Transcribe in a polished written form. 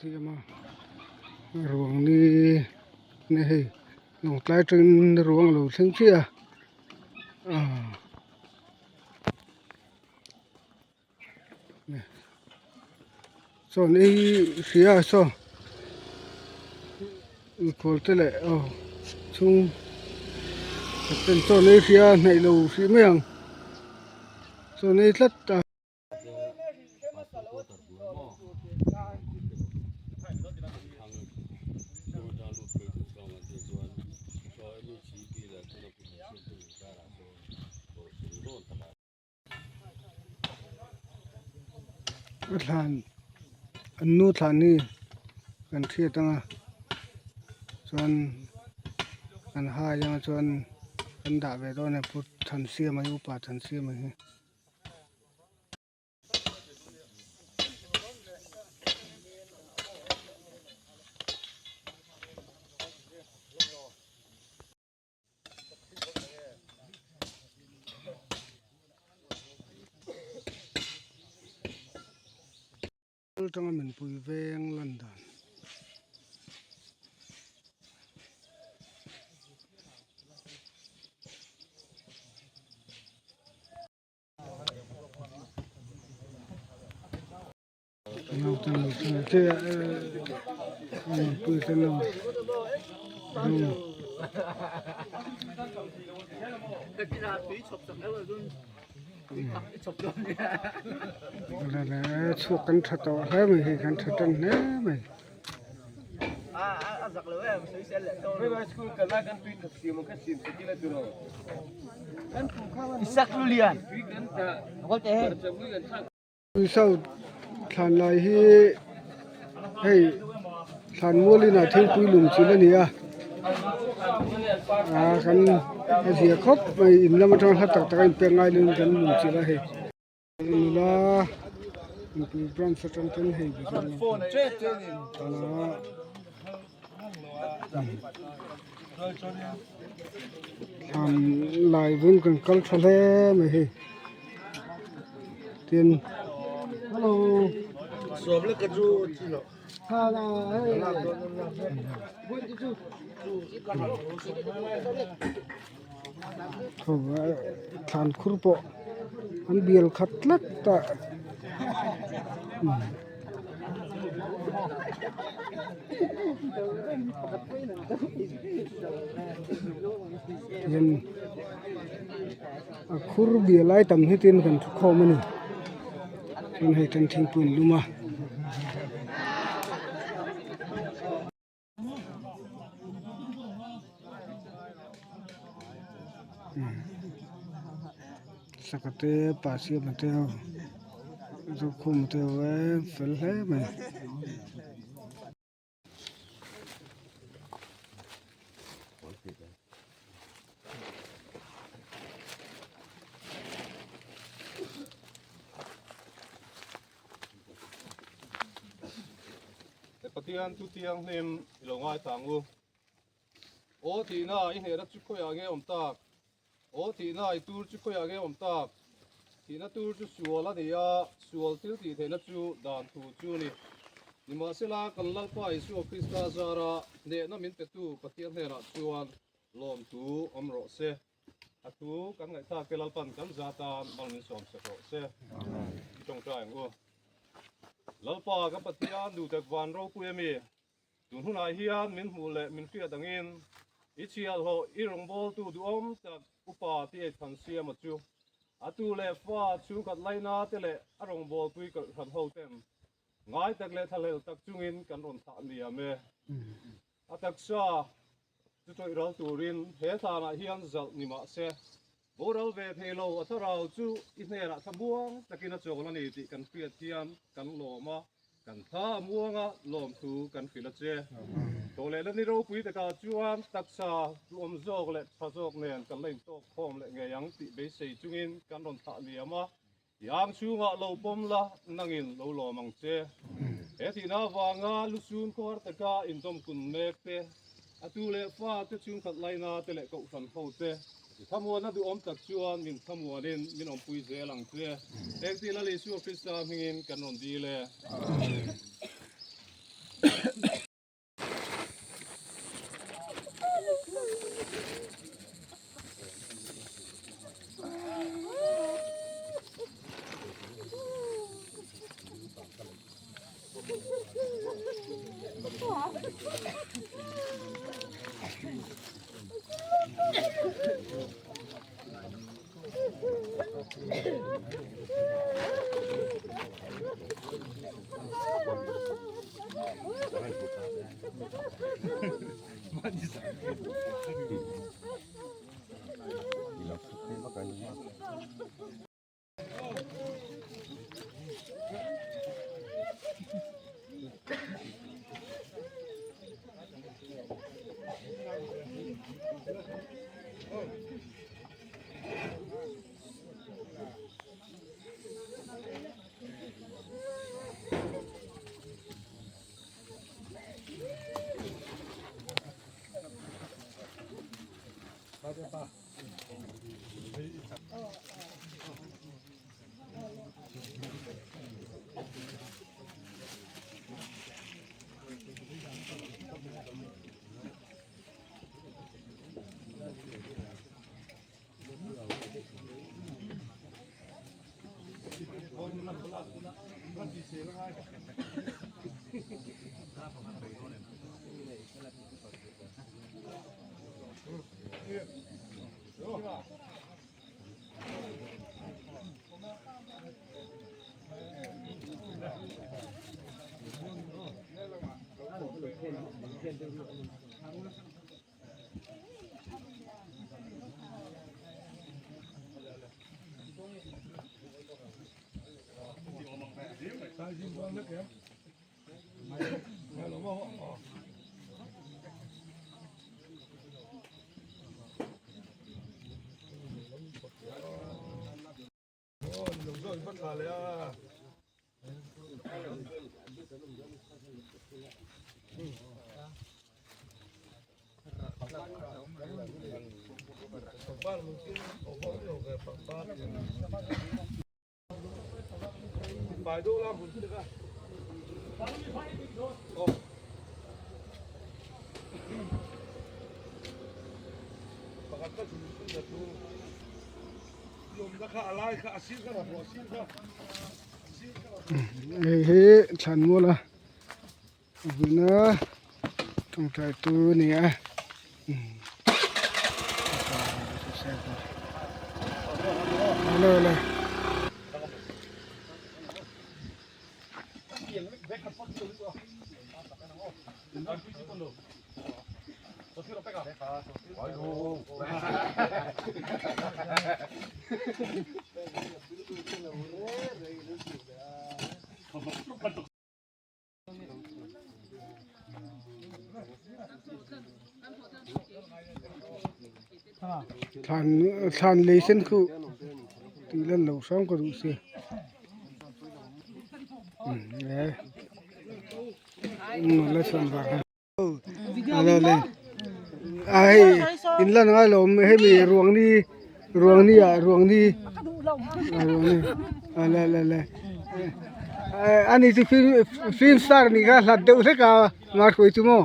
Siam a ruang ni ni hei lawngtlai atangin ruang a lo thleng chiah a aaa. Chuan ei hria saw mikhual te leh aw chhung khat ten chaw ei hria hnaih lo hrih mai ang chaw ei tlat a. A thlan an nu thlan hi kan hriat ang a chuan kan hai ang a chuan kan dah ve dawn a ni pu Thansiama hi upa Thansiama hi. Atanga min pui veng lan dan. Chhuak kan tha tawh hle mai hei kan tha tan hle mai. South thlan lai hi hei thlan mual inah thingpui lum chilh a ni a ah kan a zia khawp mai in lam atang hla tak tak a inpek ngai lovin kan lum chilh a hei nula mipui branch atang ten hei bazar lam thlan lai vun kan kal tha hle mai hei tin hello thlan khur pawh an bial khat tlat a. Hian a khur bial lai tam hi tin kan thu khawm a ni chuan hei tan thingpui an lum a. Saka te pa siama te ho zokhuma te ho e fel hle mai. Pathian chu thianghlim i lo ngai tang u. Aw thihna i hnehna chu khawiah nge awm tak? Aw thihna i tur chu khawiah nge awm tak? Thihna tur chu sual a ni a, sual thil tih theihna chu dan thu chu a ni. Nimahsela, kan Lalpa Isua Krista zara hnehna min petu Pathian hnenah chuan lawmthu awm rawh se. A thu kan ngaihthlak te Lalpan kan zat a, mal min sawm sak rawh se. I tawngtai ang u. Lalpa kan Pathian duhtak van ropui a mi, tun hunah hian min hmuh leh min hriat angin i chhiahhlawh i rawngbawltu duhawm tak upa ti ei than siama chu a tu leh fa chhungkhat laina te leh a rawngbawlpui kalhran ho ten ngai tak leh thlahlel tak chungin kan rawn thlah niam e. A taksa chu tawih ral turin he hlanah hian zalh ni mah se, boral ve thei lo a thlarau chu i hnenah thlamuang takin a chawl a ni tih kan hriat hian kan lawm a, kan thla a muanga lawmthu kan hrilh a che. Tawh leh la ni ropui takah chuan taksa duhawm zawk leh tha zawk nen kan la intawk khawm leh ngei ang tih beisei chungin kan rawn thlah niam a, I ang chhungah lo pawm la, nangin lo lawm ang che. He thihna avanga lusun khuar taka indawmkun mek te, a tu leh fa te chhungkhat laina te leh kohhran ho te, i thlamuanna duhawm tak chuan min thlamuanin min awmpui zel ang che. Engtin Lal Isua Krista hmingin kan rawn dil e. Amen. Hei hi thlan mual a vuna tawngtai tu a ni a thlan thlan lei sen khu tih lan loh hrang ka duh si a hei in lan ngai lo awm hemi ruang ni ruang ni ah ruang ni ruang ni a le le le ani chu film film star nih kha hlat deuh hlek a ngarhruai chu maw.